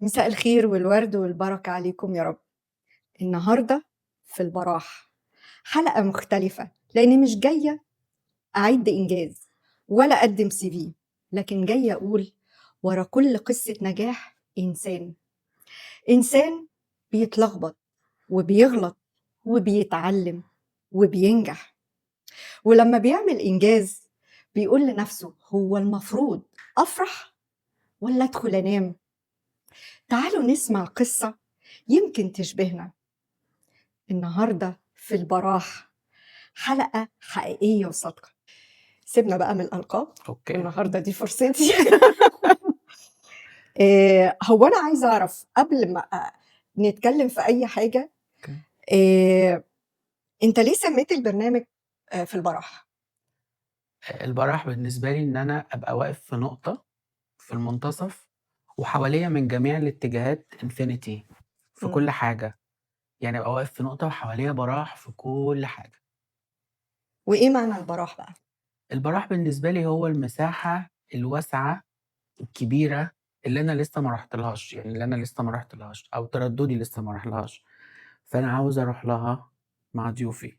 مساء الخير والورد والبركة عليكم يا رب. النهاردة في البراح حلقة مختلفة، لأني مش جاية أعد إنجاز ولا أقدم CV، لكن جاية أقول ورا كل قصة نجاح إنسان، إنسان بيتلخبط وبيغلط وبيتعلم وبينجح، ولما بيعمل إنجاز بيقول لنفسه هو المفروض أفرح ولا أدخل أنام؟ تعالوا نسمع قصة يمكن تشبهنا. النهاردة في البراح حلقة حقيقية وصادقة. سيبنا بقى من الألقاب. okay. والنهاردة دي فرصتي. هو أنا عايزة أعرف قبل ما نتكلم في أي حاجة، okay. أنت ليه سميت البرنامج في البراح؟ البراح بالنسبة لي إن أنا أبقى واقف في نقطة في المنتصف وحواليا من جميع الاتجاهات infinity في كل حاجة، يعني أبقى واقف في نقطة وحواليا براح في كل حاجة. وإيه معنى البراح بقى؟ البراح بالنسبة لي هو المساحة الواسعة الكبيرة اللي أنا لسه ما رحتلهاش، يعني اللي أنا لسه ما رحتلهاش أو ترددي لسه ما رحلهاش، فأنا عاوز أروح لها مع ضيوفي.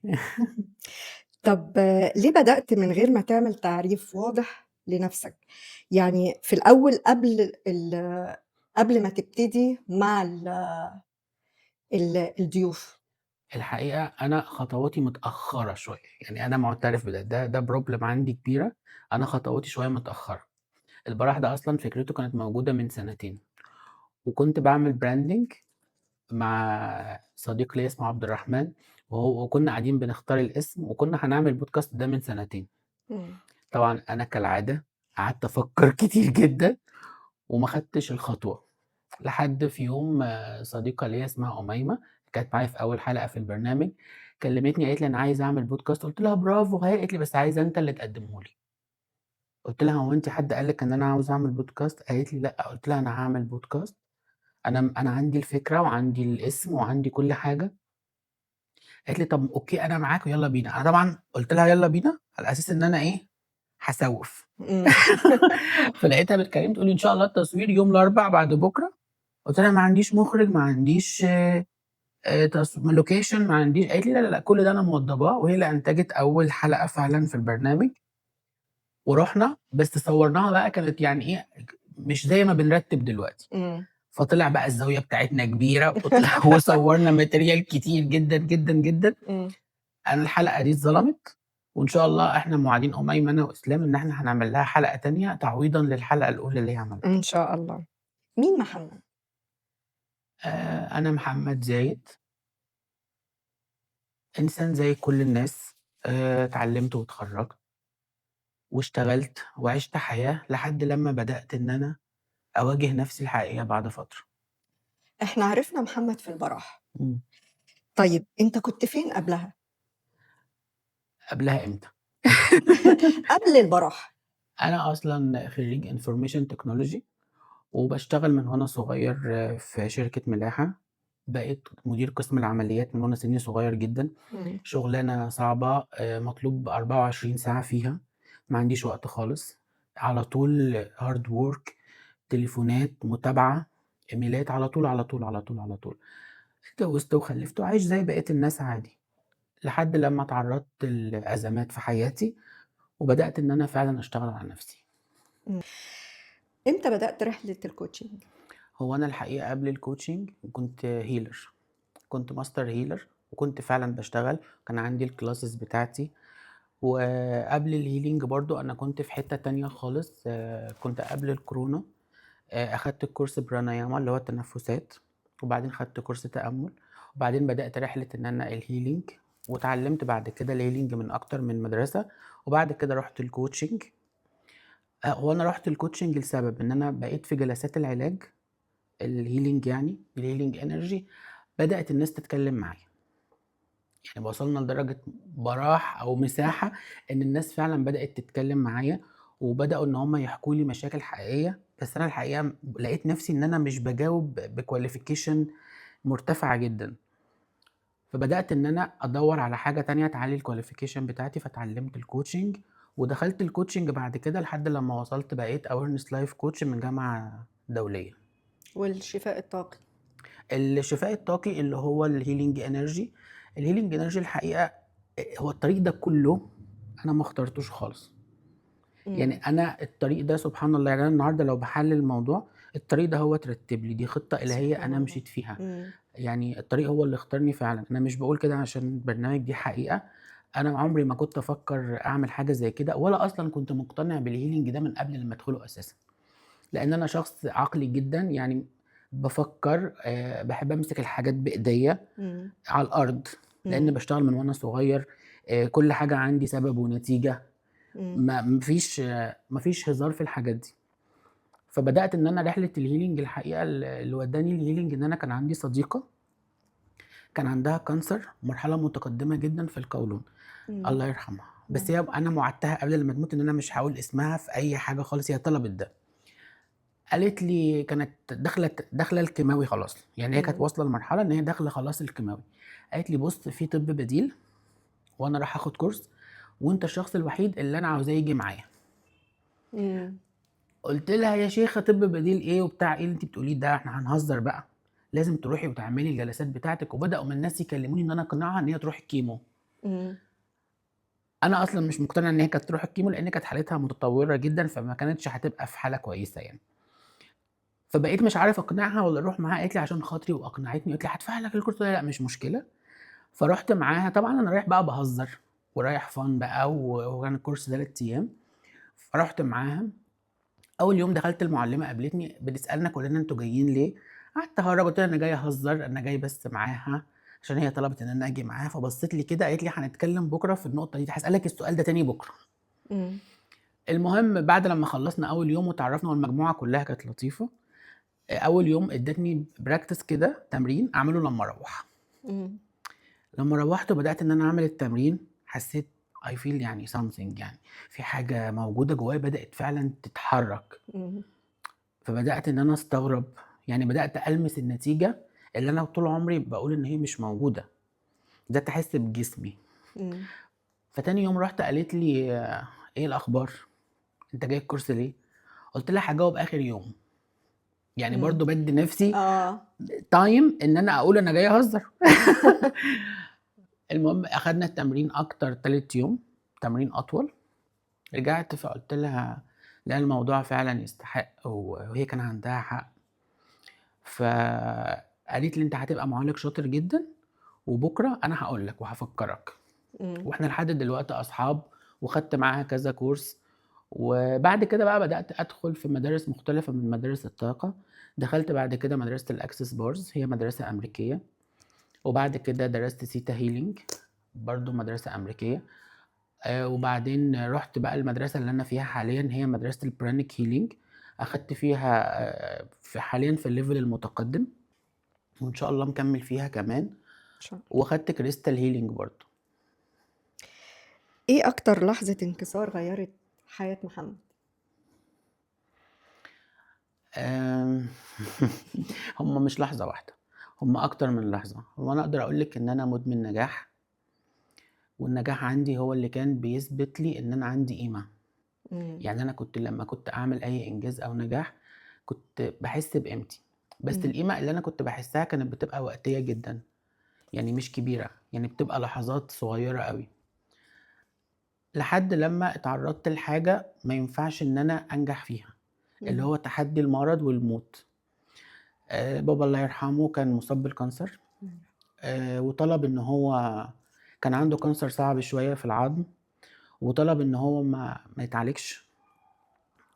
طب ليه بدأت من غير ما تعمل تعريف واضح لنفسك؟ يعني في الأول قبل ما تبتدي مع الضيوف. الحقيقة أنا خطواتي متأخرة شوية، يعني أنا معترف بده، ده problem عندي كبيرة، أنا خطواتي شوية متأخرة. البراح ده أصلاً فكرته كانت موجودة من سنتين، وكنت بعمل branding مع صديق ليا اسمه عبد الرحمن، وكنا قاعدين بنختار الاسم، وكنا هنعمل البودكاست ده من سنتين. طبعاً أنا كالعادة قعدت أفكر كتير جداً وما خدتش الخطوة، لحد في يوم صديقة ليا اسمها أميمة كانت معايا في أول حلقة في البرنامج، كلمتني قالت لي أنا عايزة أعمل بودكاست. قلت لها برافو. هي قالت لي بس عايزة أنت اللي تقدمه لي. قلت لها هو أنت حد قال لك إن أنا عاوز أعمل بودكاست؟ قالت لي لأ. قلت لها أنا هعمل بودكاست، أنا عندي الفكرة وعندي الاسم وعندي كل حاجة. قالت لي طب okay أنا معاك ويلا بينا. أنا طبعاً قلت لها يلا بينا على أساس إن أنا إيه هسوف. فلقيتها بتكلمني تقول لي إن شاء الله التصوير يوم الأربع بعد بكرة. قلت لها ما عنديش مخرج، ما عنديش، location، ما عنديش. قالت لي لا، لا، لا، كل ده أنا موضباه. وهي اللي أنتجت أول حلقة فعلاً في البرنامج، ورحنا بس صورناها بقى، كانت يعني إيه مش زي ما بنرتب دلوقتي. فطلع بقى الزاوية بتاعتنا كبيرة، وصورنا material كتير جداً، جداً، جداً. أنا الحلقة دي اتظلمت، وإن شاء الله إحنا موعدين أميمة أنا وإسلام إن إحنا هنعمل لها حلقة تانية تعويضاً للحلقة الأولى اللي هي عملتها. إن شاء الله. مين محمد؟ أنا محمد زايد، إنسان زي كل الناس، اتعلمت واتخرجت واشتغلت وعشت حياة لحد لما بدأت إن أنا أواجه نفسي الحقيقية بعد فترة. إحنا عرفنا محمد في البراح. طيب أنت كنت فين قبلها؟ قبلها إمتى؟ قبل البراح. أنا أصلاً خريج Information Technology، وبشتغل من وأنا صغير في شركة ملاحة. بقيت مدير قسم العمليات من وأنا سني صغير جداً. شغلانة صعبة، مطلوب 24 ساعة فيها، ما عنديش وقت خالص، على طول hard work، تليفونات، متابعة، إيميلات، على طول على طول على طول على طول. اتجوزت وخلفت وعايش زي بقية الناس عادي، لحد لما اتعرضت لأزمات في حياتي وبدأت إن أنا فعلاً أشتغل على نفسي. إمتى بدأت رحلة ال coaching؟ هو أنا الحقيقة قبل ال coaching كنت healer، كنت master healer، وكنت فعلاً بشتغل، كان عندي ال classes بتاعتي. وقبل ال healing برضو أنا كنت في حتة تانية خالص، كنت قبل الكورونا، أخدت الكورس براناياما اللي هو التنفسات، وبعدين خدت كورس تأمل، وبعدين بدأت رحلة إن أنا ال healing، وتعلمت بعد كده ال healing من أكتر من مدرسة، وبعد كده رحت ال coaching. هو أنا رحت ال coaching لسبب إن أنا بقيت في جلسات العلاج ال healing، يعني ال healing energy، بدأت الناس تتكلم معايا. وصلنا لدرجة براح أو مساحة إن الناس فعلاً بدأت تتكلم معايا، وبدأوا إن هم يحكوا لي مشاكل حقيقية. بس أنا الحقيقة لقيت نفسي إن أنا مش بجاوب ب qualification مرتفعة جداً، فبدأت إن أنا أدور على حاجة تانية تعلي ال qualification بتاعتي، فتعلمت ال coaching ودخلت ال coaching بعد كده لحد لما وصلت بقيت awareness life coach من جامعة دولية. والشفاء الطاقي؟ الشفاء الطاقي اللي هو الhealing energy. الhealing energy الحقيقة هو الطريق ده كله أنا ما اخترتوش خالص. يعني أنا الطريق ده سبحان الله، يعني أنا النهارده لو باحلل الموضوع، الطريق ده هو اترتب لي، دي خطة إلهية سبحان أنا الله. مشيت فيها. يعني الطريق هو اللي اختارني فعلًا، أنا مش باقول كده عشان البرنامج، دي حقيقة. أنا عمري ما كنت أفكر أعمل حاجة زي كده، ولا أصلًا كنت مقتنع بالhealing ده من قبل لمّا أدخله أساسًا. لإن أنا شخص عقلي جدًا، يعني بافكر، باحب أمسك الحاجات بإيديّا على الأرض، لإن باشتغل من وأنا صغير، كل حاجة عندي سبب ونتيجة، ما فيش هزار في الحاجات دي. فبدأت إن أنا رحلة الhealing الحقيقة اللي ودّاني للhealing إن أنا كان عندي صديقة كان عندها cancer مرحلة متقدمة جدًا في القولون، الله يرحمها، بس هي أنا موعدتها قبل لمّا تموت إن أنا مش هاقول اسمها في أي حاجة خالص، هي طلبت ده. قالت لي كانت داخلة الكيماوي خلاص، يعني هي كانت واصلة لمرحلة إن هي داخلة خلاص الكيماوي. قالت لي: "بُص في طِب بديل وأنا رايحة آخد course وأنت الشخص الوحيد اللي أنا عاوزاه ييجي معايا." قُلت لها: "يا شيخة طِب بديل إيه وبتاع إيه اللي أنتِ بتقوليه ده، إحنا هنهزر بقى، لازم تروحي وتعملي الجلسات بتاعتِك." وبدأوا من الناس يكلموني إن أنا أقنعها إن هي تروح ال chemo. أنا أصلًا مش مقتنع إن هي كانت تروح ال chemo لإن كانت حالتها متطورة جدًا، فما كانتش هتبقى في حالة كويسة يعني. فبقيت مش عارف أقنعها والّا أروح معاها، قالت لي: "عشان خاطري." وأقنعتني وقالت لي: "هادفع لك ال course." قُلت لها: "لأ مش مشكلة." فرُحت معاها، طبعًا أنا رايح بقى باهزر ورايح fun بقى وكان ال course 3 أيام، فرُحت معاها. أول يوم دخلت المعلمة قابلتني بتسألنا كلنا: "أنتم جايين ليه؟" قعدت أهرّج، قُلت لها: "أنا جاي أهزر، أنا جاي بس معاها عشان هي طلبت إن أنا آجي معاها." فبصِّت لي كده قالت لي: "هنتكلم بكرة في النقطة دي، هاسألِك السؤال ده تاني بكرة." المهم بعد لمّا خلصنا أول يوم واتعرفنا والمجموعة كلها كانت لطيفة، أول يوم ادتني practice كده تمرين أعمله لمّا أروّح. لمّا روّحت وبدأت إن أنا أعمل التمرين، حسيت I feel يعني something، يعني في حاجة موجودة جوايا بدأت فعلًا تتحرك. فبدأت إن أنا أستغرب، يعني بدأت ألمس النتيجة اللي أنا طول عمري باقول إن هي مش موجودة. بدأت أحس بجسمي. فتاني يوم رُحت قالت لي: "إيه الأخبار؟ أنت جاي ال course ليه؟" قُلت لها: "هاجاوب آخر يوم." يعني برضه بادّي نفسي time إن أنا أقول أنا جاي أهزر. المهم أخدنا التمرين أكتر تالت يوم، تمرين أطول. رجعت فقُلت لها: "لأ الموضوع فعلًا يستحق." وهي كان عندها حق. فقالت لي: "أنت هتبقى معالج شاطر جدًا وبكرة أنا هاقول لك وهافكّرك." وإحنا لحد دلوقتي أصحاب وخدت معاها كذا course. وبعد كده بقى بدأت أدخل في مدارس مختلفة من مدارس الطاقة. دخلت بعد كده مدرسة الaccess bars، هي مدرسة أمريكية. وبعد كده درست theta healing برضه مدرسة أمريكية. وبعدين رُحت بقى المدرسة اللي أنا فيها حاليًا، هي مدرسة الpranic healing، أخدت فيها في حاليًا في الlevel المتقدم وإن شاء الله مكمل فيها كمان. إن شاء الله. وأخدت crystal healing برضه. إيه أكتر لحظة انكسار غيّرت حياة محمد؟ هم مش لحظة واحدة، هم أكتر من لحظة. هو أنا أقدر أقول لِك إن أنا مدمن نجاح. والنجاح عندي هو اللي كان بيثبت لي إن أنا عندي قيمة. يعني أنا كنت لمّا كنت أعمل أي إنجاز أو نجاح، كنت باحس بقيمتي، بس القيمة اللي أنا كنت باحسها كانت بتبقى وقتية جدًا، يعني مش كبيرة، يعني بتبقى لحظات صغيرة أوي. لحد لمّا اتعرضت لحاجة ما ينفعش إن أنا أنجح فيها، اللي هو تحدي المرض والموت. بابا الله يرحمه كان مُصاب بال cancer، وطلب إن هو كان عنده cancer صعب شوية في العضم، وطلب إن هو ما يتعالجش.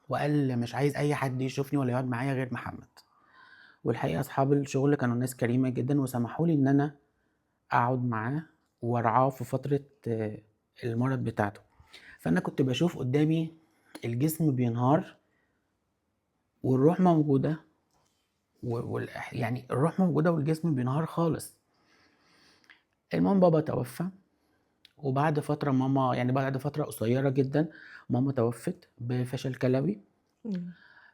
وقال مش عايز أي حد يشوفني ولا يقعد معايا غير محمد. والحقيقة أصحاب الشغل كانوا ناس كريمة جدًا وسمحوا لي إن أنا أقعد معاه وأرعاه في فترة المرض بتاعته. فأنا كنت باشوف قدامي الجسم بينهار والروح موجودة و والإح يعني الروح موجودة والجسم بينهار خالص. المهم بابا توفى، وبعد فترة ماما، يعني بعد فترة قصيرة جدًا ماما توفت بفشل كلوي.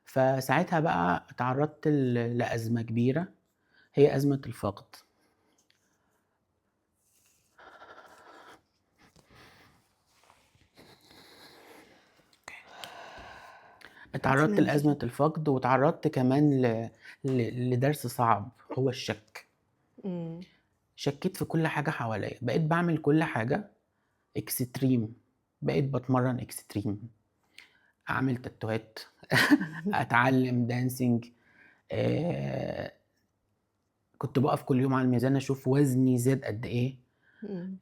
فساعتها بقى اتعرضت لأزمة كبيرة، هي أزمة الفقد. اتعرضت أتمنى. لأزمة الفقد، واتعرضت كمان لدرس صعب، هو الشَك. إمم. شكيت في كل حاجة حواليّا، بقيت باعمل كل حاجة extreme، بقيت باتمرّن extreme، أعمل تاتوهات، أتعلّم dancing، آآ كنت باقف كل يوم على الميزان أشوف وزني زاد قد إيه، إمم.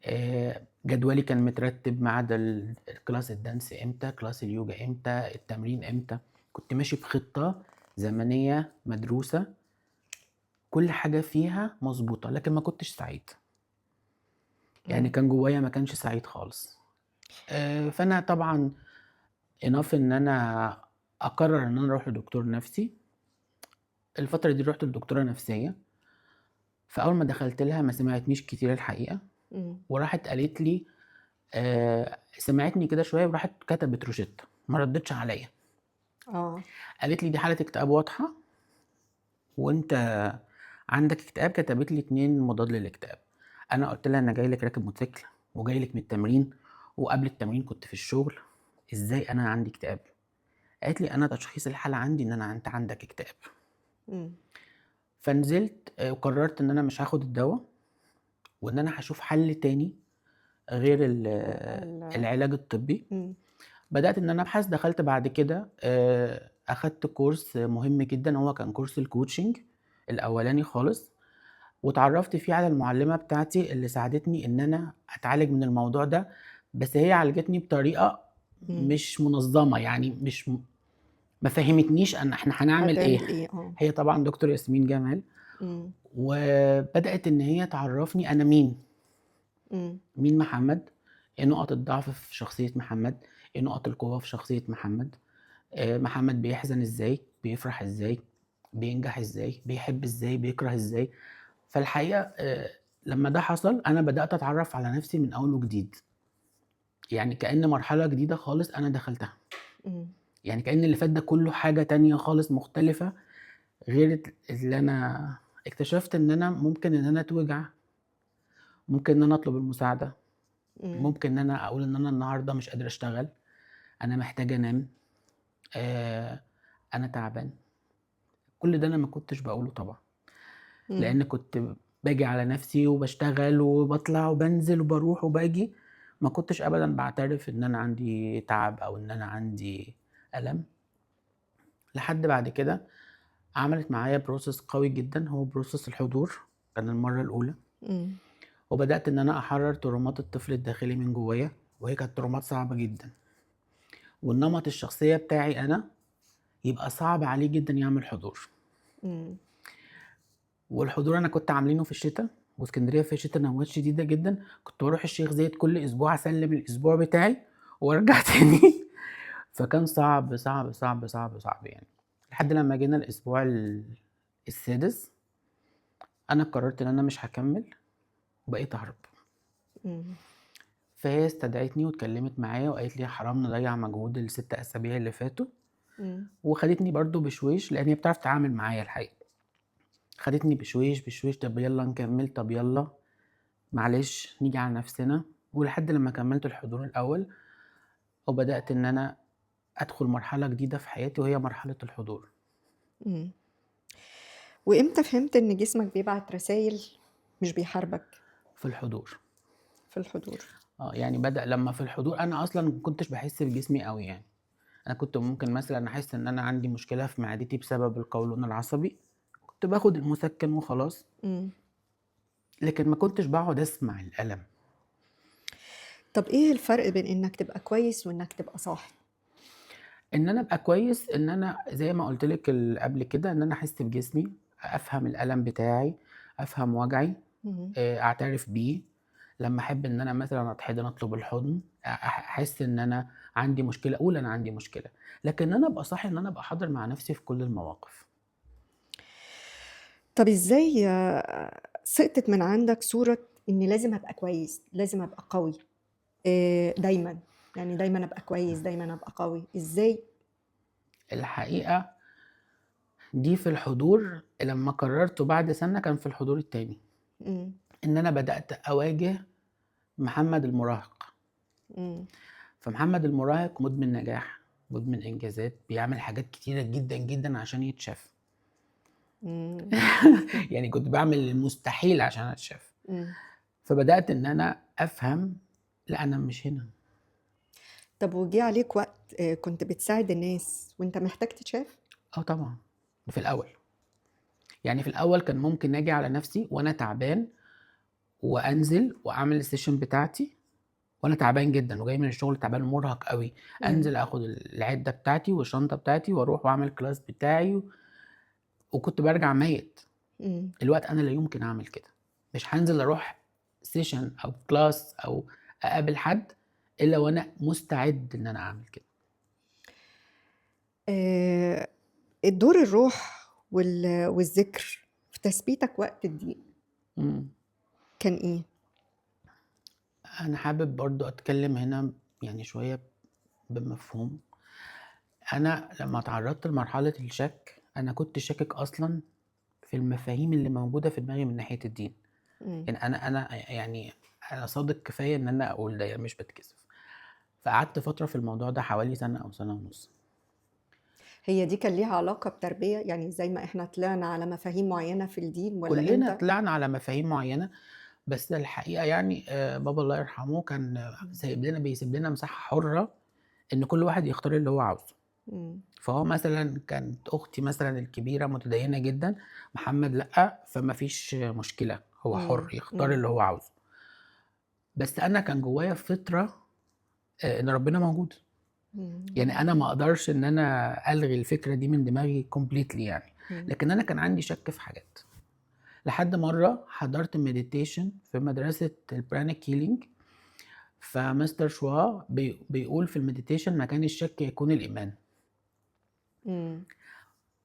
جدولي كان مترتب ما عدا class ال dance إمتى، class اليوجا إمتى، التمرين إمتى، كنت ماشي بخطة زمنية مدروسة، كل حاجة فيها مضبوطة، لكن ما كنتش سعيد. يعني إمم. كان جوايا ما كانش سعيد خالص. فأنا طبعًا enough إن أنا أقرر إن أنا أروح لدكتور نفسي. الفترة دي رُحت لدكتورة نفسية، فأول ما دخلت لها ما سمعتنيش كتير الحقيقة، إمم. وراحت قالت لي سمعتني كده شوية وراحت كتبت روشتة، ما ردتش عليّا. آه. قالت لي: "دي حالة اكتئاب واضحة وأنت عندك اكتئاب." كتبت لي 2 مضاد للاكتئاب. أنا قُلت لها: "أنا جاي لِك راكب موتوسيكل وجاي لِك من التمرين، وقبل التمرين كنت في الشغل، إزاي أنا عندي اكتئاب؟" قالت لي: "أنا تشخيص الحالة عندي إن أنت عندك اكتئاب." إمم. فنزلت وقررت إن أنا مش هاخد الدوا، وإن أنا هاشوف حل تاني غير ال العلاج الطبي. إمم. بدأت إن أنا أبحث، دخلت بعد كده أخدت course مهم جدًا، هو كان course الcoaching الأولاني خالص، واتعرّفت فيه على المعلمة بتاعتي اللي ساعدتني إن أنا أتعالج من الموضوع ده، بس هي عالجتني بطريقة إمم. مش منظمة، يعني مش ما فهمتنيش أن إحنا هنعمل إيه. هتعمل إيه؟ آه. هي طبعًا دكتور ياسمين جمال، إمم. وبدأت إن هي تعرّفني أنا مين. إمم. مين محمد، إيه نقط الضعف في شخصية محمد، إيه نقط القوة في شخصية محمد، محمد بيحزن إزاي، بيفرح إزاي، بينجح إزاي، بيحب إزاي، بيكره إزاي. فالحقيقة لما ده حصل أنا بدأت أتعرف على نفسي من أول وجديد، يعني كأن مرحلة جديدة خالص أنا دخلتها. إمم. يعني كأن اللي فات ده كله حاجة تانية خالص مختلفة غير اللي أنا اكتشفت إن أنا ممكن إن أنا أتوجع، ممكن إن أنا أطلب المساعدة، ممكن إن أنا أقول إن أنا النهاردة مش قادر أشتغل، أنا محتاج أنام، أنا تعبان. كل ده أنا ما كنتش بقوله طبعا، لأن كنت باجي على نفسي وبشتغل وبطلع وبنزل وبروح وباجي، ما كنتش أبدا بعترف إن أنا عندي تعب أو إن أنا عندي ألم. لحد بعد كده عملت معايا process قوي جدا، هو process الحضور، كان المرة الأولى. وبدأت إن أنا أحرر ترومات الطفل الداخلي من جوايا، وهي كانت ترومات صعبة جدا، والنمط الشخصية بتاعي أنا يبقى صعب عليه جدا يعمل حضور. والحضور أنا كنت عاملينه في الشتاء، واسكندرية في الشتاء نوات شديدة جدا، كنت بروح الشيخ زايد كل أسبوع أسلم الأسبوع بتاعي وأرجع تاني. فكان صعب صعب صعب صعب صعب يعني. لحد لما جينا الأسبوع السادس أنا قررت إن أنا مش هكمل وبقيت أهرب. فهي استدعتني واتكلمت معايا وقالت لي حرام نضيع مجهود ال6 أسابيع اللي فاتوا. وخدتني برضو بشويش لأن هي بتعرف تتعامل معايا الحقيقة. خدتني بشويش بشويش، طب يلا نكمل، طب يلا معلش نيجي على نفسنا، ولحد لما كملت الحضور الأول وبدأت إن أنا أدخل مرحلة جديدة في حياتي وهي مرحلة الحضور. وإمتى فهمت إن جسمك بيبعت رسايل مش بيحاربك؟ في الحضور. في الحضور. بدأ لما في الحضور أنا أصلاً ما كنتش بحس بجسمي قوي يعني. أنا كنت ممكن مثلاً أحس إن أنا عندي مشكلة في معدتي بسبب القولون العصبي، كنت باخد المسكن وخلاص. لكن ما كنتش بقعد أسمع الألم. طب إيه الفرق بين إنك تبقى كويس وإنك تبقى صاحي؟ إن أنا أبقى كويس، إن أنا زي ما قلت لك قبل كده، إن أنا أحس بجسمي، أفهم الألم بتاعي، أفهم وجعي، أعترف بيه. لما أحب إن أنا مثلاً أتحضن أطلب الحضن، أحس إن أنا عندي مشكلة، أقول أنا عندي مشكلة. لكن أنا أبقى صاحي، إن أنا أبقى حاضر مع نفسي في كل المواقف. طب إزاي، سقطت من عندك صورة إن لازم أبقى كويس، لازم أبقى قوي، دايماً، يعني دايماً أبقى كويس، دايماً أبقى قوي، إزاي؟ الحقيقة دي في الحضور لما قررته بعد سنة، كان في الحضور التاني. إن أنا بدأت أواجه محمد المراهق. فمحمد المراهق مدمن نجاح، مدمن إنجازات، بيعمل حاجات كتيرة جداً جداً عشان يتشاف. إمم. يعني كنت باعمل المستحيل عشان أتشاف. إمم. فبدأت إن أنا أفهم لأ، أنا مش هنا. طب وجِه عليك وقت كنت بتساعد الناس وأنت محتاج تتشاف؟ آه طبعًا، في الأول. يعني في الأول كان ممكن آجي على نفسي وأنا تعبان وأنزل وأعمل الsession بتاعتي وأنا تعبان جدًا وجاي من الشغل تعبان ومُرهق أوي، إمم. أنزل آخد العدة بتاعتي والشنطة بتاعتي وأروح وأعمل الclass بتاعي وكنت بارجع ميت. إمم. دلوقتي أنا لا يمكن أعمل كده، مش هانزل أروح session أو class أو أقابل حد إلا وأنا مستعد إن أنا أعمل كده. الدور الروح والذكر في تثبيتك وقت الضيق إمم. كان إيه؟ أنا حابب برضه أتكلم هنا يعني شوية بمفهوم. أنا لمّا اتعرضت لمرحلة الشك، أنا كنت شاكك أصلًا في المفاهيم اللي موجودة في دماغي من ناحية الدين. يعني أنا يعني أنا صادق كفاية إن أنا أقول ده، يعني مش باتكسف. فقعدت فترة في الموضوع ده حوالي سنة أو سنة ونص. هي دي كان ليها علاقة بتربية؟ يعني زي ما إحنا طلعنا على مفاهيم معينة في الدين والّا كلنا أنت؟ طلعنا على مفاهيم معينة، بس الحقيقة يعني بابا الله يرحمه كان سايب لنا بيسيب لنا مساحة حرة إن كل واحد يختار اللي هو عاوزه. فهو مثلًا كانت أختي مثلًا الكبيرة متدينة جدًا، محمد لأ، فما فيش مشكلة، هو حر يختار اللي هو عاوزه. بس أنا كان جوايا فطرة إن ربنا موجود. يعني أنا ما أقدرش إن أنا ألغي الفكرة دي من دماغي completely يعني. لكن أنا كان عندي شك في حاجات. لحد مرة حضرت meditation في مدرسة ال pranic healing، فمستر شوا بيقول في ال meditation مكان الشك يكون الإيمان.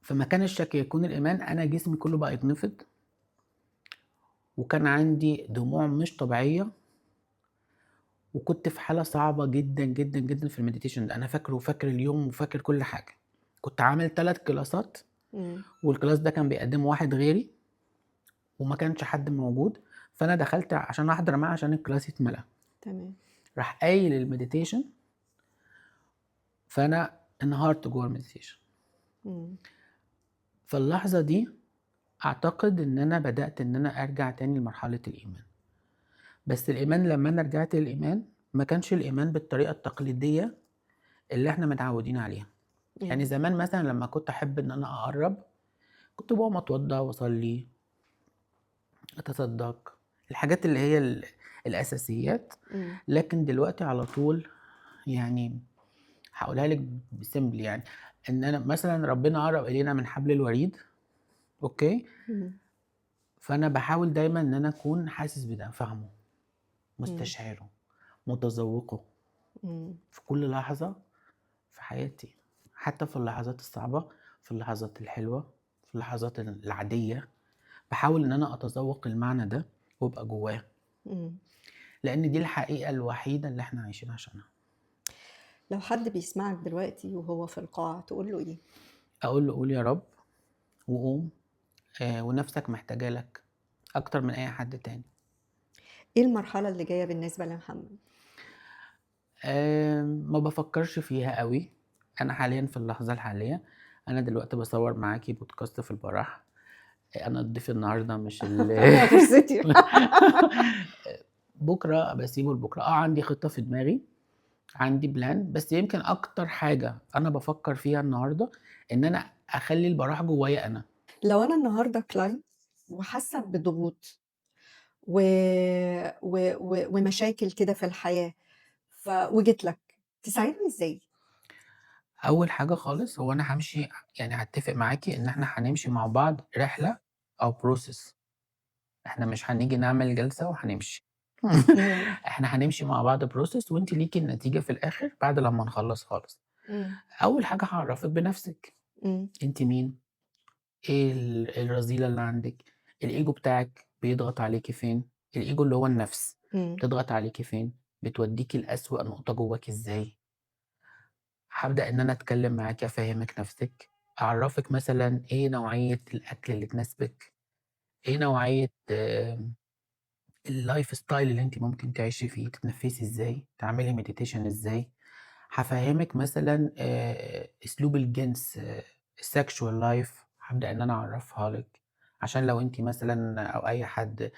فمكان الشك يكون الإيمان، أنا جسمي كله بقى يتنفض، وكان عندي دموع مش طبيعية، وكنت في حالة صعبة جدا جدا جدا في ال meditation ده. أنا فاكره وفاكر اليوم وفاكر كل حاجة. كنت عامل 3 كلاسات، وال class ده كان بيقدمه واحد غيري وما كانش حد موجود، فأنا دخلت عشان أحضر معاه عشان ال class يتملى. راح قايل ال meditation، فأنا انهارت جوه ال meditation. فاللحظة دي أعتقد إن أنا بدأت إن أنا أرجع تاني لمرحلة الإيمان. بس الإيمان لما أنا رجعت للإيمان ما كانش الإيمان بالطريقة التقليدية اللي إحنا متعودين عليها. يعني زمان مثلا لما كنت أحب إن أنا أقرب كنت بقوم أتوضى وأصلي أتصدق، الحاجات اللي هي الأساسيات. لكن دلوقتي على طول يعني هقولها لك ب simple، يعني إن أنا مثلا ربنا قرب إلينا من حبل الوريد، okay؟ فأنا بحاول دايما إن أنا أكون حاسس بده، فاهمه، مستشعره، متذوقه في كل لحظة في حياتي، حتى في اللحظات الصعبة، في اللحظات الحلوة، في اللحظات العادية. بحاول إن أنا أتذوق المعنى ده وأبقى جواه، لأن دي الحقيقة الوحيدة اللي إحنا عايشين عشانها. لو حد بيسمعك دلوقتي وهو في القاعة تقول له إيه؟ أقول له قول يا رب وقوم، ونفسك محتاجة لك أكتر من أي حد تاني. إيه المرحلة اللي جاية بالنسبة لمحمد؟ ما بفكرش فيها قوي. أنا حاليا في اللحظة الحالية، أنا دلوقتي بصور معاكي بودكاست في البراح، أنا الضيف النهاردة مش فرصتي. بكرة بسيبه لبكرة. عندي خطة في دماغي، عندي بلان، بس يمكن أكتر حاجة أنا بفكر فيها النهاردة إن أنا أخلي البراح جوايا أنا. لو أنا النهاردة كلاينت وحاسة بضغوط ومشاكل كده في الحياة، وجيت لك، تساعدني إزاي؟ أول حاجة خالص هو أنا همشي، يعني هتفق معاكي إن إحنا هنمشي مع بعض رحلة أو بروسيس. إحنا مش هنيجي نعمل جلسة وهنمشي. إحنا هنمشي مع بعض process، وإنتي ليكي النتيجة في الآخر بعد لما نخلص خالص. أول حاجة هعرفك بنفسك. إنتي مين؟ إيه الرذيلة اللي عندك؟ الإيجو بتاعك بيضغط عليكي فين؟ الإيجو اللي هو النفس بتضغط عليكي فين؟ بتوديكي لأسوأ نقطة جواكي إزاي؟ هبدأ إن أنا أتكلم معاكي، أفهمك نفسك، أعرفك مثلاً إيه نوعية الأكل اللي تناسبك، إيه نوعية، ال lifestyle اللي أنت ممكن تعيشي فيه، تتنفسي إزاي، تعملي meditation إزاي. هفهمك مثلاً، أسلوب الجنس، ال sexual life، هابدأ إن أنا أعرّفها لِك، عشان لو أنتِ مثلًا أو أي حد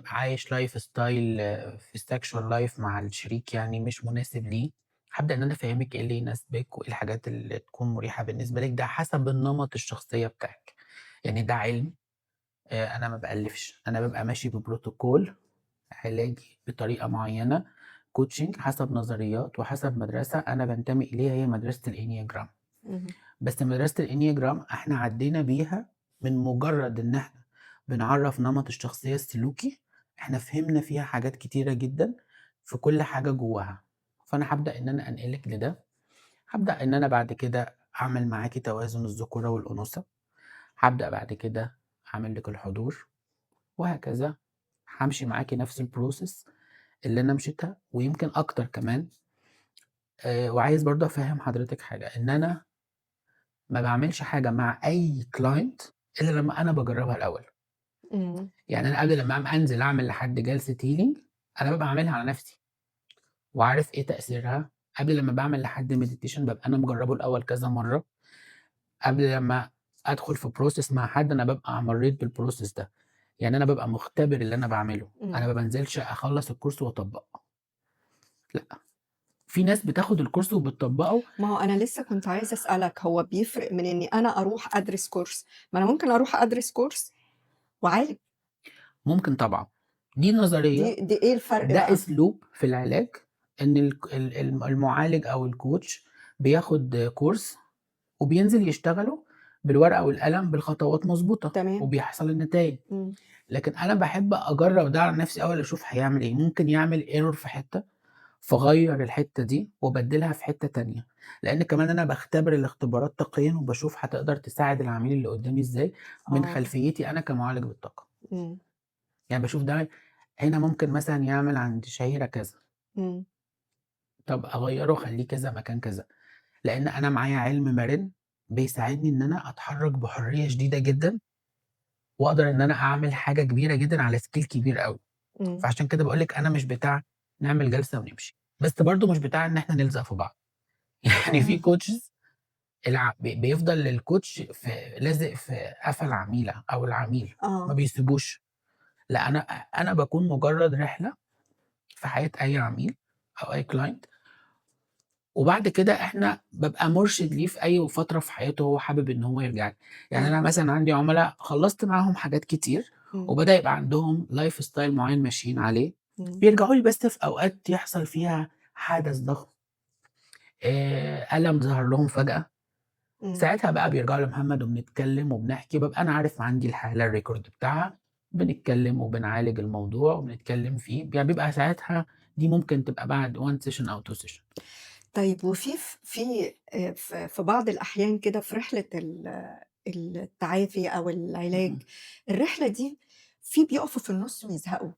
عايش lifestyle في sexual life مع الشريك يعني مش مناسب ليه، هابدأ إن أنا أفهّمِك إيه اللي يناسبِك وإيه الحاجات اللي تكون مريحة بالنسبة لِك، ده حسب النمط الشخصية بتاعِك. يعني ده علم، أنا ما بألِّفش، أنا بابقى ماشي بprotocol علاجي بطريقة معيّنة، coaching حسب نظريات وحسب مدرسة أنا بانتمي إليها، هي مدرسة الEnneagram. بس مدرسة الEnneagram إحنا عدّينا بيها من مجرد إن إحنا بنعرّف نمط الشخصية السلوكي، إحنا فهمنا فيها حاجات كتيرة جدًا في كل حاجة جواها. فأنا هابدأ إن أنا أنقلِك لده، هابدأ إن أنا بعد كده أعمل معاكِ توازن الذكورة والأنوثة، هابدأ بعد كده أعمل لِك الحضور وهكذا. هامشي معاكِ نفس الprocess اللي أنا مشيتها ويمكن أكتر كمان. وعايز برضه أفهّم حضرتِك حاجة، إن أنا ما باعملش حاجة مع أي client إلا لمّا أنا باجرّبها الأول. يعني أنا قبل لمّا أنزل أعمل لحد جلسة healing أنا بابقى عاملها على نفسي وعارف إيه تأثيرها. قبل لمّا باعمل لحد meditation بابقى أنا مجرّبه الأول كذا مرّة. قبل لمّا أدخل في process مع حد أنا بابقى مرّيت بالprocess ده. يعني أنا بابقى مختبر اللي أنا باعمله، أنا ما بانزلش أخلّص الكورس وأطبّق. لأ، في ناس بتاخد الكورس وبتطبّقه. ما هو أنا لسه كنت عايزة أسألك، هو بيفرق من إني أنا أروح أدرس كورس؟ ما أنا ممكن أروح أدرس كورس وأعالج. ممكن طبعًا، دي نظرية، دي إيه الفرق ده بقى؟ أسلوب في العلاج، إن المعالج أو الcoach بياخد كورس وبينزل يشتغله بالورقة والقلم بالخطوات مضبوطة، وبيحصل النتايج. لكن أنا باحب أجرّب ده على نفسي الأول، أشوف هيعمل إيه، ممكن يعمل error في حتة، فاغيّر الحتة دي وأبدّلها في حتة تانية، لإن كمان أنا باختبر الاختبارات طاقيًا وباشوف هتقدر تساعد العميل اللي قدّامي إزاي من خلفيتي أنا كمعالج بالطاقة. يعني باشوف ده هنا ممكن مثلًا يعمل عند شهيرة كذا. طب أغيّره أخلّيه كذا مكان كذا، لإن أنا معايا علم مرن بيساعدني إن أنا أتحرّك بحرية شديدة جدًا، وأقدر إن أنا أعمل حاجة كبيرة جدًا على scale كبير أوي. فعشان كده باقول لِك أنا مش بتاع نعمل جلسة ونمشي، بس برضه مش بتاع إن إحنا نلزق في بعض. يعني في coaches بيفضل الcoach لازق في قفا العميلة أو العميل، ما بيسيبوش. لا، أنا باكون مجرد رحلة في حياة أي عميل أو أي client، وبعد كده إحنا بابقى مرشد ليه في أي فترة في حياته هو حابب إن هو يرجع لي. يعني أنا مثلاً عندي عملاء خلصت معاهم حاجات كتير، وبدأ يبقى عندهم lifestyle معين ماشيين عليه، بيرجعوا لي بس في أوقات يحصل فيها حدث ضخم، ألم ظهر لهم فجأة. ساعتها بقى بيرجعوا لمحمد وبنتكلم وبنحكي، ببقى أنا عارف عندي الحالة الريكورد بتاعها، بنتكلم وبنعالج الموضوع وبنتكلم فيه. يعني بيبقى ساعتها دي ممكن تبقى بعد 1 session أو 2 session. طيب، وفي في بعض الأحيان كده في رحلة التعافي أو العلاج، الرحلة دي في بيقفوا في النص ويزهقوا،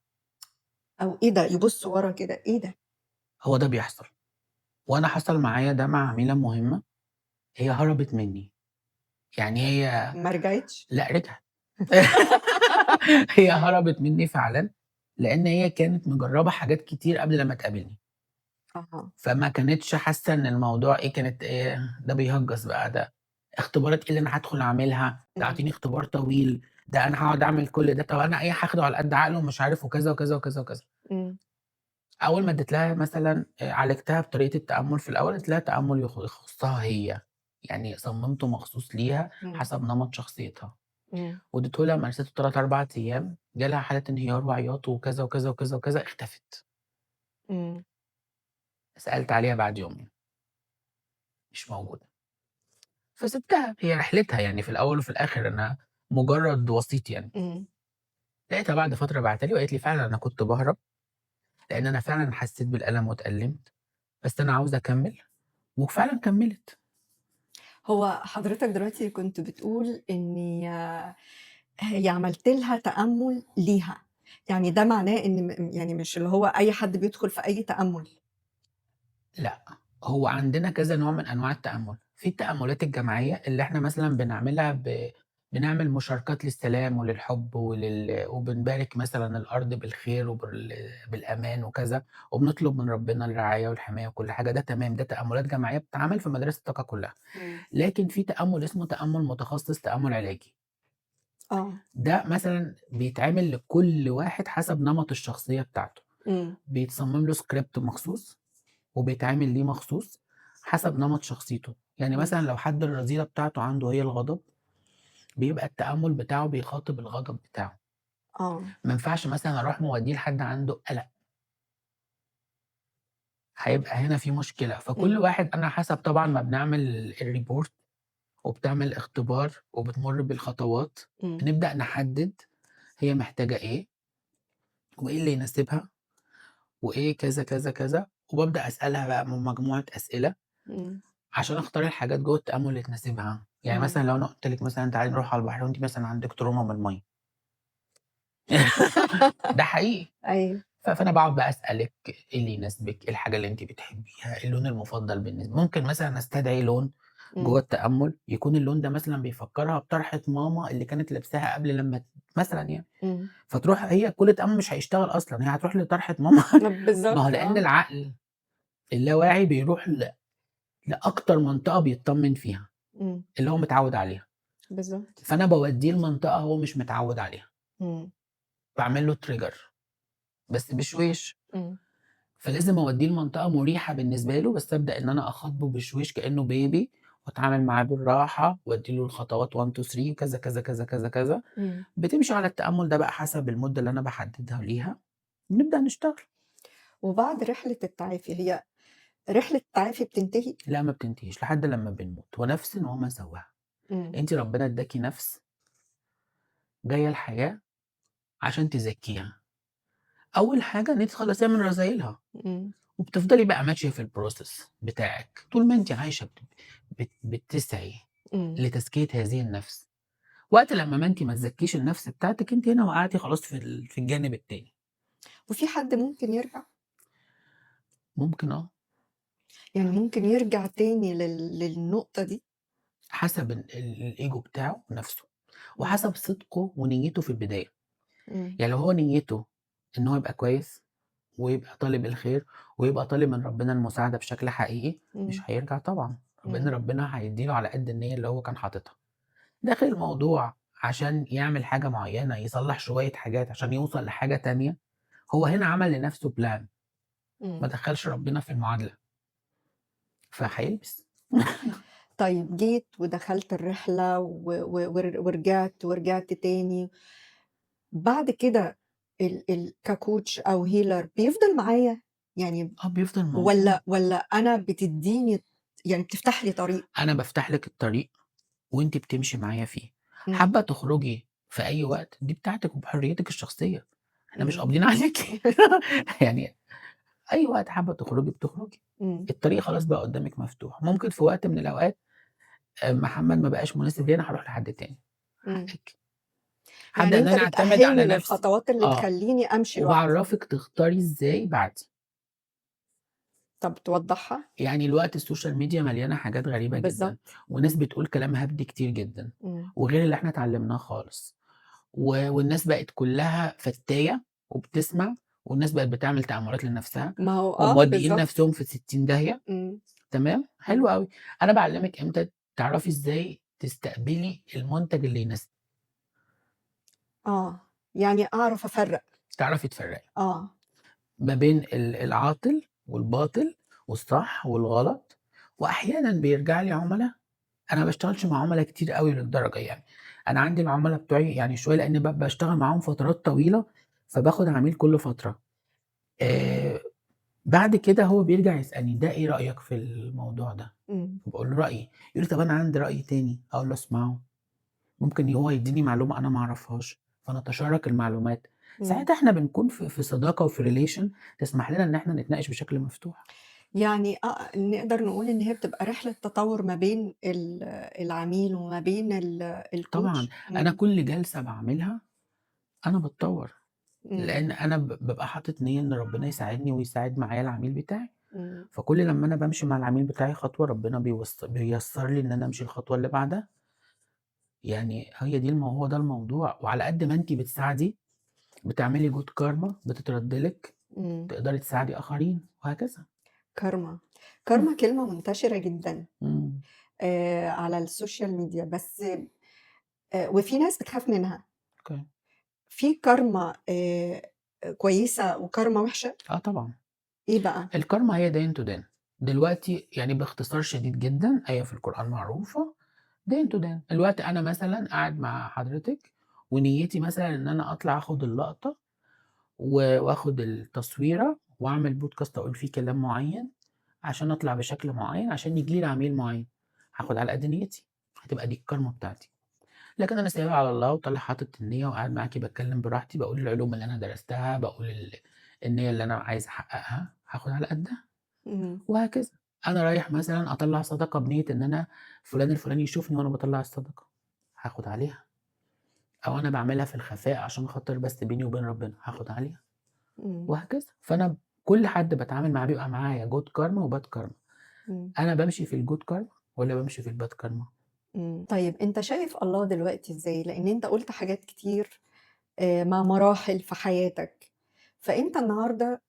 أو إيه ده، يبصوا ورا كده، إيه ده؟ هو ده بيحصل، وأنا حصل معايا ده مع عميلة مهمة، هي هربت مني. يعني هي ما رجعتش؟ لا، رجعت. هي هربت مني فعلاً، لأن هي كانت مجربة حاجات كتير قبل لما تقابلني. فما كانتش حاسة إن الموضوع إيه، كانت إيه ده بيهجس بقى، ده اختبارات إيه اللي أنا هدخل أعملها، ده أعطيني اختبار طويل، ده أنا هقعد أعمل كل ده، طب أنا إيه هاخده على قد عقله ومش عارف وكذا وكذا وكذا وكذا. أول ما اديت لها مثلاً، عالجتها بطريقة التأمل في الأول، اديت لها تأمل يخصها هي، يعني صممته مخصوص ليها حسب نمط شخصيتها. واديته لها مارسته 3-4 أيام، جالها حالة انهيار وعياط وكذا وكذا وكذا وكذا، اختفت. سألت عليها بعد يومين مش موجودة. فسبتها، هي رحلتها في الأول وفي الآخر أنا مجرد وسيط. لقيتها بعد فترة بعتلي وقالت لي فعلاً أنا كنت بهرب، لأن أنا فعلاً حسيت بالألم واتألمت، بس أنا عاوزة أكمل، وفعلاً كملت. هو حضرتك دلوقتي كنت بتقول إني هي عملت لها تأمل ليها، يعني ده معناه إن مش اللي هو أي حد بيدخل في أي تأمل. لا، هو عندنا كذا نوع من أنواع التأمل. في التأملات الجماعية اللي إحنا مثلاً بنعملها بنعمل مشاركات للسلام وللحب وبنبارك مثلًا الأرض بالخير بالأمان وكذا، وبنطلب من ربنا الرعاية والحماية وكل حاجة، ده تمام، ده تأملات جماعية بتتعمل في مدارس الطاقة كلها. إمم. لكن في تأمل اسمه تأمل متخصص، تأمل علاجي. آه. ده مثلًا بيتعمل لكل واحد حسب نمط الشخصية بتاعته. إمم. بيتصمم له script مخصوص، وبيتعمل ليه مخصوص حسب نمط شخصيته. يعني إمم. مثلًا لو حد الرذيلة بتاعته عنده هي الغضب، بيبقى التأمل بتاعه بيخاطب الغضب بتاعه. آه. ما ينفعش مثلًا أروح مودّيه لحد عنده قلق. هيبقى هنا في مشكلة. فكل إمم. واحد أنا حسب طبعًا ما بنعمل الreport وبتعمل اختبار وبتمُر بالخطوات، إمم. بنبدأ نحدد هي محتاجة إيه، وإيه اللي يناسبها، وإيه كذا، كذا، كذا، وبابدأ أسألها بقى مجموعة أسئلة إمم. عشان أختار الحاجات جوّه التأمل اللي تناسبها. يعني إمم. مثلًا لو أنا قُلت لِك مثلًا تعالي نروح على البحر وأنتِ مثلًا عندِك trauma من المَيّة. ده حقيقي. أيوه. فأنا باقعد بقى أسألِك إيه اللي يناسبِك، إيه الحاجة اللي أنتِ بتحبيها، إيه اللون المفضل بالنسبة، ممكن مثلًا أستدعي لون إمم. جوّه التأمُّل، يكون اللون ده مثلًا بيفكّرها بطرحة ماما اللي كانت لابساها قبل لمّا مثلًا يعني، إمم. فتروح هي كل التأمُّل مش هيشتغل أصلًا، هي هتروح لطرحة ماما. ما هو بالضبط لإن آه. العقل اللاواعي بيروح لأكتر منطقة بيتطمن فيها، إمم. اللي هو متعوّد عليها. بالضبط. فأنا باودّيه لمنطقة هو مش متعوّد عليها. إمم. باعمل له trigger بس بشويش. إمم. فلازم أودّيه لمنطقة مُريحة بالنسبة له، بس أبدأ إن أنا أخاطبه بشويش كإنه baby وأتعامل معاه بالراحة وأدّي له الخطوات 1، 2، 3 كذا، كذا، كذا، كذا، كذا. إمم. بتمشي على التأمُّل ده بقى حسب المدة اللي أنا باحددها ليها، ونبدأ نشتغل. وبعد رحلة التعافي، هي رحلة التعافي بتنتهي؟ لأ، ما بتنتهيش لحد لمّا بنموت، ونفسٍ وما سواها. إمم. أنتِ ربنا ادّاكِ نفس جاية الحياة عشان تزكّيها. أول حاجة إن أنتِ تخلّصيها من رذايلها. إمم. وبتفضلي بقى ماشية في الprocess بتاعِك، طول ما أنتِ عايشة بت بت بتسعي إمم. لتزكية هذه النفس. وقت لمّا ما أنتِ ما تزكّيش النفس بتاعتِك، أنتِ هنا وقعتِ خلاص في الجانب التاني. وفي حد ممكن يرجع؟ ممكن آه. يعني ممكن يرجع تاني للنقطة دي؟ حسب ال ال الego بتاعه نفسه، إمم. وحسب صدقه ونيته في البداية. إمم. يعني لو هو نيته إن هو يبقى كويس ويبقى طالب الخير ويبقى طالب من ربنا المساعدة بشكل حقيقي، مش إمم. هيرجع طبعًا، لإن إمم. ربنا هيدّي له على قد النية اللي هو كان حاططها. داخل الموضوع عشان يعمل حاجة معيّنة، يصلّح شوية حاجات عشان يوصل لحاجة تانية، هو هنا عمل لنفسه plan، ما إمم. دخّلش ربنا في المعادلة. فهيلبس. طيب جيت ودخلت الرحلة و و ور ورجعت ورجعت تاني، بعد كده ال ال كcoach أو healer بيفضل معايا؟ يعني آه، بيفضل موجود. والّا أنا بتدّيني، يعني بتفتح لي طريق؟ أنا بافتح لِك الطريق وأنتِ بتمشي معايا فيه. إمم. حابة تخرجي في أي وقت دي بتاعتِك وبحريتِك الشخصية، إحنا مش إمم. قابضين عليكِ. يعني أي وقت حابة تخرجي بتخرجي، إمم. الطريق خلاص بقى قدامِك مفتوح. ممكن في وقت من الأوقات محمد ما بقاش مناسب ليّا أنا هاروح لحد تاني، إمم. حقِّك. هابدأ يعني إن أنت أنا أعتمد على بتأهِّلني نفسي للخطوات اللي آه، تخلّيني أمشي لوحدي. وباعرّفِك تختاري إزاي بعدي. طب توضّحها؟ يعني الوقت السوشيال ميديا مليانة حاجات غريبة جدًا، بالضبط. وناس بتقول كلام هبد كتير جدًا، إمم. وغير اللي إحنا اتعلمناه خالص، والناس بقت كلّها فتاية وبتسمع، والناس بقت بتعمل تأمُّلات لنفسها، ما هو آه، وموديين بالضبط. نفسهم في 60 داهية، إمم. تمام، حلو إمم. أوي. أنا باعلّمِك إمتى تعرفي إزاي تستقبلي المنتج اللي يناسبِك. آه، يعني أعرف أفرّق. تعرفي تفرّقي. آه. ما بين العاطل والباطل والصح والغلط، وأحيانًا بيرجع لي عُملا، أنا ما باشتغلش مع عُملا كتير أوي للدرجة يعني، أنا عندي العُملا بتوعي يعني شوية لإن باشتغل معاهم فترات طويلة، فباخد عميل كل فترة. آآ بعد كده هو بيرجع يسألني: "ده إيه رأيك في الموضوع ده؟" إمم. فباقول له رأيي، يقول لي: "طب أنا عندي رأي تاني." أقول له: "أسمعه." ممكن هو يدّيني معلومة أنا ما أعرفهاش، فنتشارك المعلومات. إمم. ساعتها إحنا بنكون في صداقة وفي relation تسمح لنا إن إحنا نتناقش بشكل مفتوح. يعني نقدر نقول إن هي بتبقى رحلة تطوُّر ما بين العميل وما بين طبعًا الcoach. أنا إمم. كل جلسة باعملها أنا باتطوّر، إمم. لإن أنا بابقى حاطط نيّة إن ربنا يساعدني ويساعد معايا العميل بتاعي، إمم. فكل لمّا أنا بامشي مع العميل بتاعي خطوة ربنا بييسّر لي إن أنا أمشي الخطوة اللي بعدها. يعني هي دي هو ده الموضوع، وعلى قد ما أنتِ بتساعدي بتعملي good karma بتترد لِك، تقدري تساعدي آخرين وهكذا. كارما، كارما كلمة منتشرة جدًا إمم. على ال social media، بس وفي ناس بتخاف منها. okay. في كارما كويسة وكارما وحشة؟ آه طبعًا. إيه بقى؟ الكارما هي دين to دين. دلوقتي يعني باختصار شديد جدًا، آية في القرآن معروفة، دين to دين. دلوقتي أنا مثلًا قاعد مع حضرتِك ونيتي مثلًا إن أنا أطلع آخد اللقطة وآخد التصويرة وأعمل podcast أقول فيه كلام معين، عشان أطلع بشكل معين، عشان ييجي لي عميل معين، هاخد على قد نيتي، هتبقى دي الكارما بتاعتي. لكن أنا سايبها على الله وطالع حاطط النية وقاعد معاكِ باتكلم براحتي، باقول العلوم اللي أنا درستها، باقول النية اللي أنا عايز أحققها، هاخد على قدها. وهكذا. أنا رايح مثلًا أطلّع صدقة بنية إن أنا فلان الفلاني يشوفني وأنا باطلّع الصدقة، هاخد عليها. أو أنا باعملها في الخفاء عشان خاطر بس بيني وبين ربنا، هاخد عليها. وهكذا. فأنا كل حد باتعامل معاه بيبقى معايا good karma وbad karma. أنا بامشي في الgood karma والّا بامشي في الbad karma؟ طيب أنت شايف الله دلوقتي إزاي؟ لإن أنت قُلت حاجات كتير مع مراحل في حياتك، فأنت النهارده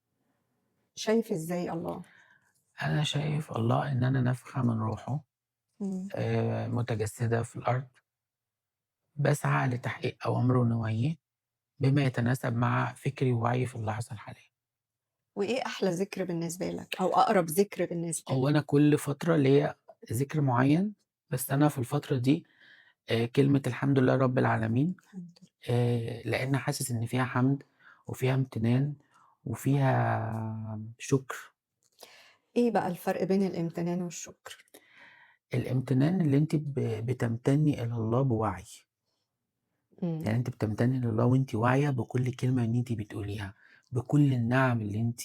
شايف إزاي الله؟ أنا شايف الله إن أنا نفخة من روحه متجسدة في الأرض، باسعى لتحقيق أوامره ونواهيه بما يتناسب مع فكري ووعيي في اللحظة الحالية. وإيه أحلى ذكر بالنسبة لك أو أقرب ذكر بالنسبة هو لك؟ أنا كل فترة ليّا ذكر معين، بس أنا في الفترة دي كلمة الحمد لله رب العالمين، الحمد لله. لإن حاسس إن فيها حمد وفيها امتنان وفيها شكر. إيه بقى الفرق بين الامتنان والشكر؟ الامتنان اللي أنتِ بتمتني إلى الله بوعي. يعني أنتِ بتمتني لله وأنتِ واعية بكل كلمة إن أنتِ بتقوليها، بكل النعم اللي أنتِ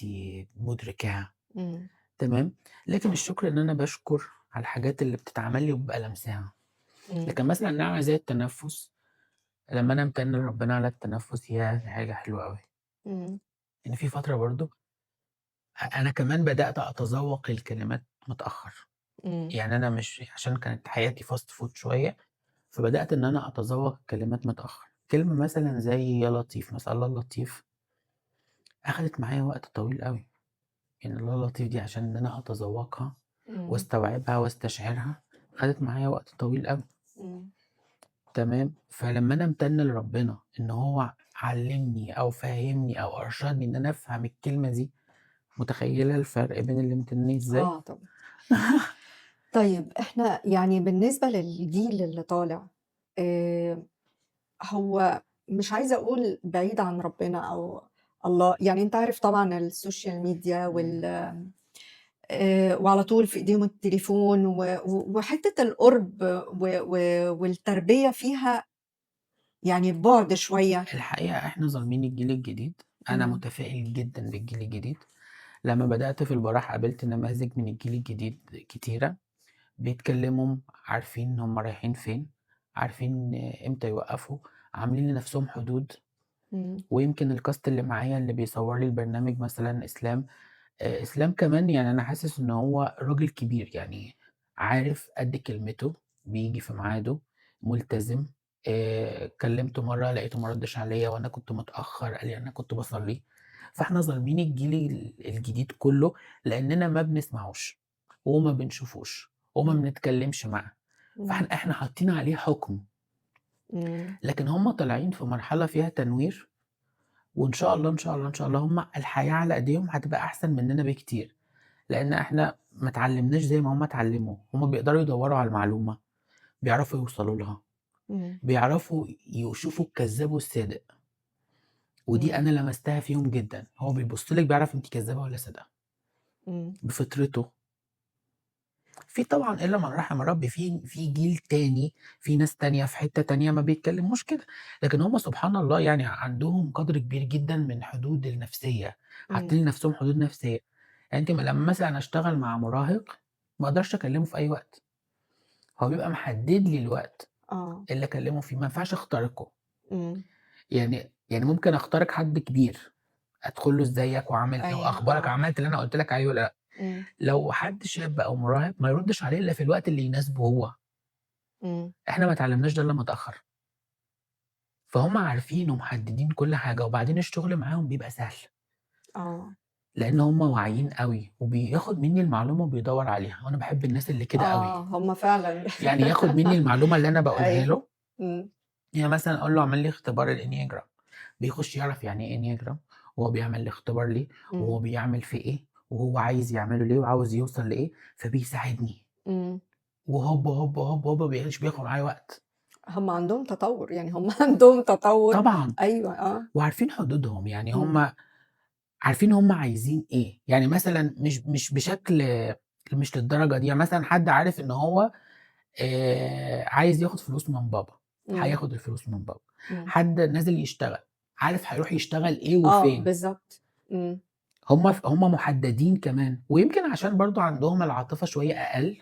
مدركاها، تمام؟ لكن الشكر إن أنا باشكر على الحاجات اللي بتتعمل لي وبابقى لامساها. لكن مثلًا نعمة زي التنفس، لما أنا أمتن لربنا على التنفس، ياه! دي حاجة حلوة أوي. إن في فترة برضه أنا كمان بدأت أتذوق الكلمات متأخر. يعني أنا مش عشان كانت حياتي fast food شوية، فبدأت إن أنا أتذوق الكلمات متأخر. كلمة مثلًا زي يا لطيف مثلًا، الله اللطيف، أخدت معايا وقت طويل أوي. يعني الله اللطيف دي عشان إن أنا أتذوقها واستوعبها واستشعرها، خدت معايا وقت طويل أوي. تمام؟ فلما أنا أمتن لربنا إن هو علمني أو فهمني أو أرشدني إن أنا أفهم الكلمة دي، متخيلة الفرق بين الامتنان إزاي؟ آه طبعًا. طيب إحنا يعني بالنسبة للجيل اللي طالع، هو مش عايزة أقول بعيد عن ربنا أو الله، يعني أنت عارف طبعًا ال social media وعلى طول في إيديهم التليفون و و وحتّة القُرب و و والتربية فيها يعني بُعد شوية. الحقيقة إحنا ظالمين الجيل الجديد، أنا متفائل جدًا بالجيل الجديد. لما بدأت في البراح قابلت نماذج من الجيل الجديد كتيرة، بيتكلموا عارفين هم رايحين فين، عارفين إمتى يوقفوا، عاملين لنفسهم حدود. ويمكن ال cast اللي معايا اللي بيصور لي البرنامج مثلًا إسلام، إسلام كمان يعني أنا حاسس إن هو راجل كبير، يعني عارف قد كلمته، بييجي في ميعاده، ملتزم. كلمته مرّة لقيته ما ردش عليّا وأنا كنت متأخر، قال لي: "أنا كنت باصلي." فإحنا ظالمين الجيل الجديد كله، لإننا ما بنسمعوش وما بنشوفوش وما بنتكلمش معاه، فإحنا حاطين عليه حكم. لكن هم طالعين في مرحلة فيها تنوير، وإن شاء الله، إن شاء الله، إن شاء الله هم الحياة على إيديهم هتبقى أحسن مننا بكتير، لإن إحنا ما اتعلمناش زي ما هم اتعلموا، هم بيقدروا يدوروا على المعلومة، بيعرفوا يوصلوا لها، بيعرفوا يشوفوا الكذاب والصادق. ودي أنا لمستها فيهم جدًا، هو بيبُص لِك بيعرف أنتِ كذابة والّا صادقة. بفطرته. في طبعًا إلا من رحم ربي، في جيل تاني، في ناس تانية في حتة تانية ما بيتكلموش كده، لكن هم سبحان الله يعني عندهم قدر كبير جدًا من حدود النفسية، حاطين لنفسهم حدود نفسية. يعني أنتِ لمّا مثلًا أشتغل مع مراهق ما أقدرش أكلمه في أي وقت. هو بيبقى محدد لي الوقت اللي أكلمه فيه، ما ينفعش أخترقه. يعني ممكن أخترق حد كبير، أدخل له إزيك وعامل إيه وأخبارك، عملت اللي أنا قُلت لك عليه والّا لأ. لو حد شاب أو مراهق ما يردش عليه إلا في الوقت اللي يناسبه هو. إحنا ما اتعلمناش ده إلا متأخر. فهُم عارفين ومحددين كل حاجة، وبعدين الشغل معاهم بيبقى سهل. لإن هُم واعيين أوي، وبياخد مني المعلومة وبيدوّر عليها، وأنا باحب الناس اللي كده أوي. آه، هُم فعلًا. يعني ياخد مني المعلومة اللي أنا باقولها له. يعني مثلًا أقول له اعمل لي اختبار الEnneagram، بيخش يعرف يعني إيه Enneagram، وهو بيعمل الاختبار ليه، وهو بيعمل فيه إيه، وهو عايز يعمله ليه، وعاوز يوصل لإيه، فبيساعدني. وهوب، هوب، هوب، هوب، بياخد معايا وقت. هم عندهم تطور، يعني هم عندهم تطور. طبعًا. أيوه، آه. وعارفين حدودهم، يعني هم عارفين هم عايزين إيه. يعني مثلًا مش بشكل مش للدرجة دي، يعني مثلًا حد عارف إن هو عايز ياخد فلوس من بابا، هياخد الفلوس من بابا. حد نازل يشتغل، عارف هيروح يشتغل إيه وفين. بالظبط. هم محددين كمان، ويمكن عشان برضو عندهم العاطفة شوية أقل.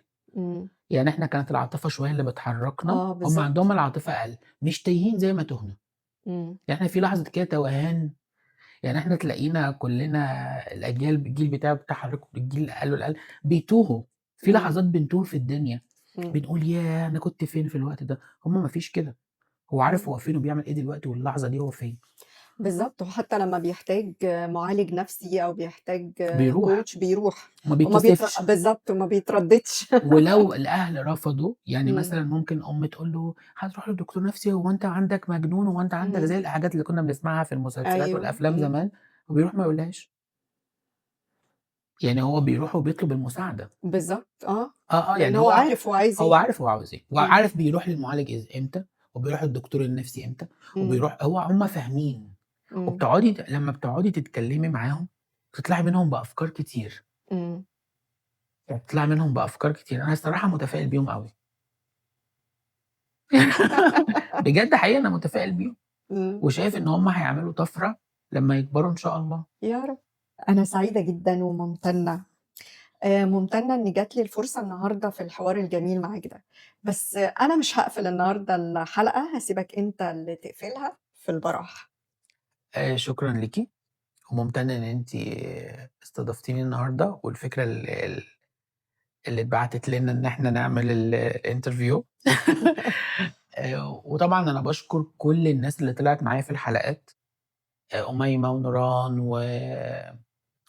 يعني إحنا كانت العاطفة شوية اللي بتحركنا، هم عندهم العاطفة أقل، مش تايهين زي ما تهنا. يعني إحنا في لحظة كده توهان، يعني إحنا تلاقينا كلنا الأجيال الجيل بتاع حضرتك الجيل الأقل والأقل بيتوهوا في لحظات، بنتوه في الدنيا، بنقول ياه أنا كنت فين في الوقت ده. هم ما فيش كده، هو عارف هو فين وبيعمل إيه دلوقتي واللحظة دي هو فين. بالظبط. وحتى لما بيحتاج معالج نفسي أو بيحتاج بيروح. كوتش بيروح. ما بيتكسفش. بالظبط، وما بيترددش. ولو الأهل رفضوا، يعني مثلاً ممكن أم تقول له هتروح لدكتور نفسي، هو أنت عندك مجنون، هو أنت عندك زي الحاجات اللي كنا بنسمعها في المسلسلات والأفلام زمان، وبيروح ما يقولهاش. يعني هو بيروح وبيطلب المساعدة. بالظبط. لأن هو عارف هو عايز هو إيه. عارف هو عاوز إيه، وعارف بيروح للمعالج إمتى، وبيروح للدكتور النفسي إمتى، وبيروح هو هم فاهمين. لما بتقعدي تتكلمي معاهم تطلعي منهم بأفكار كتير. تطلعي منهم بأفكار كتير. أنا الصراحة متفائل بيهم قوي. بجد حقيقي أنا متفائل بيهم. وشايف إن هم هيعملوا طفرة لما يكبروا إن شاء الله. يا رب. أنا سعيدة جداً وممتنة. ممتنة إن جات لي الفرصة النهاردة في الحوار الجميل معاك ده. بس أنا مش هقفل النهاردة الحلقة، هسيبك أنت اللي تقفلها في البراح. شكراً ليكي، وممتنة إن أنتي استضفتيني النهاردة، والفكرة اللي اتبعتت لنا إن إحنا نعمل الانترفيو. وطبعاً أنا بشكر كل الناس اللي طلعت معايا في الحلقات، أميمة ونوران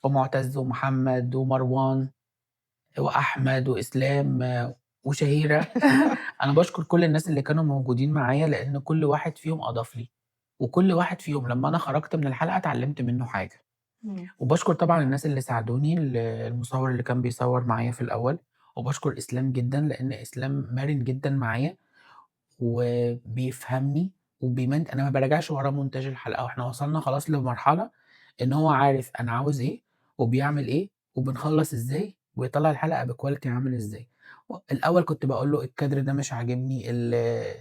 ومعتز ومحمد ومروان وأحمد وإسلام وشهيرة. أنا بشكر كل الناس اللي كانوا موجودين معايا، لأن كل واحد فيهم أضاف لي، وكل واحد فيهم لما أنا خرجت من الحلقة اتعلمت منه حاجة. وبشكر طبعاً الناس اللي ساعدوني، المصور اللي كان بيصور معايا في الأول، وبشكر إسلام جداً لأن إسلام مرن جداً معايا وبيفهمني وبيمنت. أنا ما براجعش وراه مونتاج الحلقة، وإحنا وصلنا خلاص لمرحلة إن هو عارف أنا عاوز إيه وبيعمل إيه وبنخلص إزاي ويطلع الحلقة بكواليتي عامل إزاي. الأول كنت بقول له الكادر ده مش عاجبني،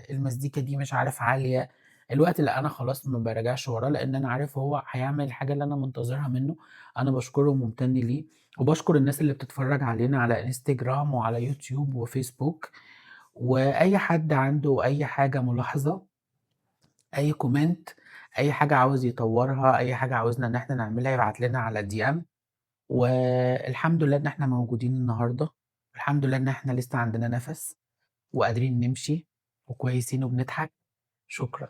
المزيكا دي مش عارف عالية. الوقت اللي أنا خلاص ما براجعش وراه، لأن أنا عارف هو هيعمل الحاجة اللي أنا منتظرها منه. أنا بشكره وممتن ليه، وبشكر الناس اللي بتتفرج علينا على انستجرام وعلى يوتيوب وفيسبوك. وأي حد عنده أي حاجة ملاحظة، أي كومنت، أي حاجة عاوز يطورها، أي حاجة عاوزنا إن إحنا نعملها، يبعت لنا على دي إم. والحمد لله إن إحنا موجودين النهاردة، الحمد لله إن إحنا لسه عندنا نفس وقادرين نمشي وكويسين وبنضحك. شكراً.